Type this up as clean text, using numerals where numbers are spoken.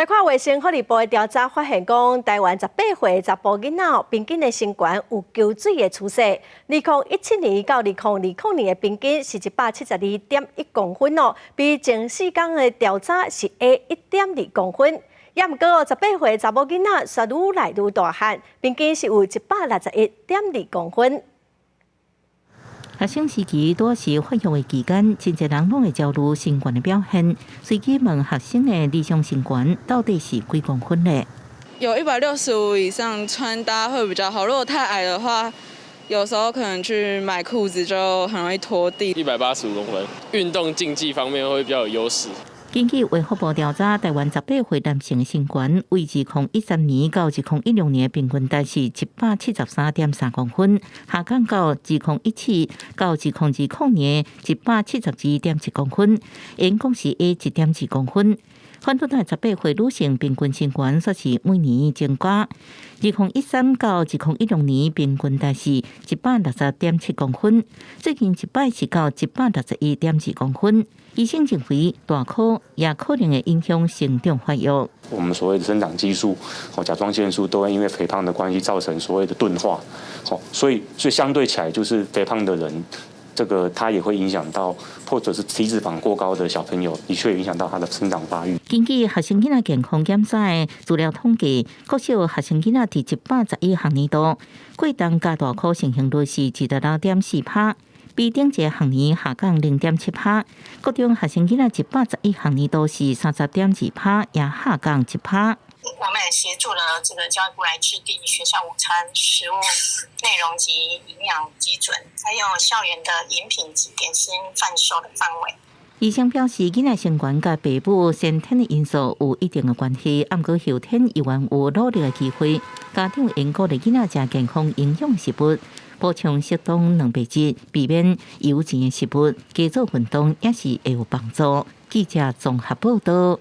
來看衛生福利部的調查發現，講台灣18歲查埔囡仔平均的身懸有求水的趨勢。2017年到2020年的平均是172.1公分哦，比前四工的調查是矮1.2公分。也毋過哦，十八歲查某囡仔煞愈來愈大漢，平均是有161.2公分。學生時期多是發育的期間，真濟人攏會焦慮身懸的表現。隨機問學生的理想身懸到底是幾公分呢？有165以上穿搭會比較好，如果太矮的話，有時候可能去買褲子就很容易拖地。185公分，運動競技方面會比較有優勢。根據衛福部調查，台灣十八歲男性的身懸，為2013年到2016年的平均值是173.3公分，下降到2017到2020年172.1公分，總共是矮1.2公分。反倒來十八歲女性平均身懸煞是每年增加，2013到2016年平均值是160.7公分，最近一擺是到161.2公分。醫生認為，大顆也可能會影響成長發育。我們所謂的生長激素、甲狀腺素都會因為肥胖的關係造成所謂的鈍化，所以相對起來，就是肥胖的人，這個他也會影響到，或者是體脂肪過高的小朋友，的確影響到他的生長發育。根據學生囡仔健康檢查的資料統計，國小學生囡仔佇111學年度過重佮大顆盛行率是26.4%，比頂一個學年下降0.7%。國中學生囡仔111學年度是30.2%，也下降1%。我們也協助了這個教育部來制定學校午餐食物內容及營養基準，還有校園的飲品及點心販售的範圍。醫生表示，囡仔身懸佮父母先天的因素有一定的關係，毋過後天猶原有努力的機會。家長應鼓勵囡仔食健康營養食物，補充適當蛋白質，避免油煎的食物，加做運動也是會有幫助。記者綜合報道。